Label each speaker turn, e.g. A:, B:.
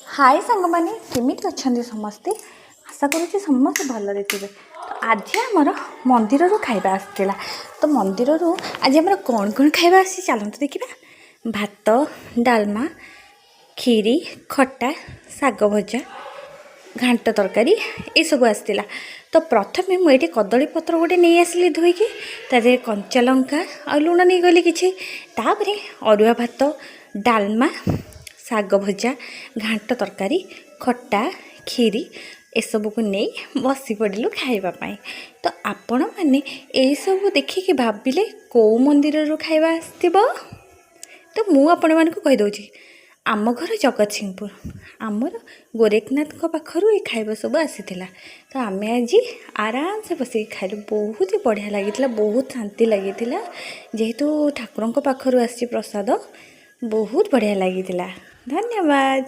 A: ହାଏ ସାଙ୍ଗମାନେ, କେମିତି ଅଛନ୍ତି ସମସ୍ତେ? ଆଶା କରୁଛି ସମସ୍ତେ ଭଲରେ ଥିବେ। ତ ଆଜି ଆମର ମନ୍ଦିରରୁ ଖାଇବା ଆସିଥିଲା। ତ ମନ୍ଦିରରୁ ଆଜି ଆମର କ'ଣ କ'ଣ ଖାଇବା ଆସିଛି, ଚାଲନ୍ତୁ ଦେଖିବା। ଭାତ, ଡାଲମା, କ୍ଷୀରି, ଖଟା, ଶାଗ ଭଜା, ଘାଣ୍ଟ ତରକାରୀ ଏସବୁ ଆସିଥିଲା। ତ ପ୍ରଥମେ ମୁଁ ଏଇଠି କଦଳୀ ପତ୍ର ଗୋଟେ ନେଇ ଆସିଲି ଧୋଇକି, ତା ଦେହରେ କଞ୍ଚା ଲଙ୍କା ଆଉ ଲୁଣ ନେଇଗଲି କିଛି। ତାପରେ ଅରୁଆ ଭାତ, ଡାଲମା, ଶାଗ ଭଜା, ଘାଣ୍ଟ ତରକାରୀ, ଖଟା, କ୍ଷୀରି ଏସବୁକୁ ନେଇ ବସି ପଡ଼ିଲୁ ଖାଇବା ପାଇଁ। ତ ଆପଣମାନେ ଏଇସବୁ ଦେଖିକି ଭାବିଲେ କେଉଁ ମନ୍ଦିରରୁ ଖାଇବା ଆସିଥିବ? ତ ମୁଁ ଆପଣମାନଙ୍କୁ କହିଦେଉଛି, ଆମ ଘର ଜଗତସିଂହପୁର। ଆମର ଗୋରେଖନାଥଙ୍କ ପାଖରୁ ଏ ଖାଇବା ସବୁ ଆସିଥିଲା। ତ ଆମେ ଆଜି ଆରାମସେ ବସିକି ଖାଇଲୁ। ବହୁତ ହି ବଢ଼ିଆ ଲାଗିଥିଲା, ବହୁତ ଶାନ୍ତି ଲାଗିଥିଲା। ଯେହେତୁ ଠାକୁରଙ୍କ ପାଖରୁ ଆସିଛି ପ୍ରସାଦ, ବହୁତ ବଢ଼ିଆ ଲାଗିଥିଲା। ଧନ୍ୟବାଦ।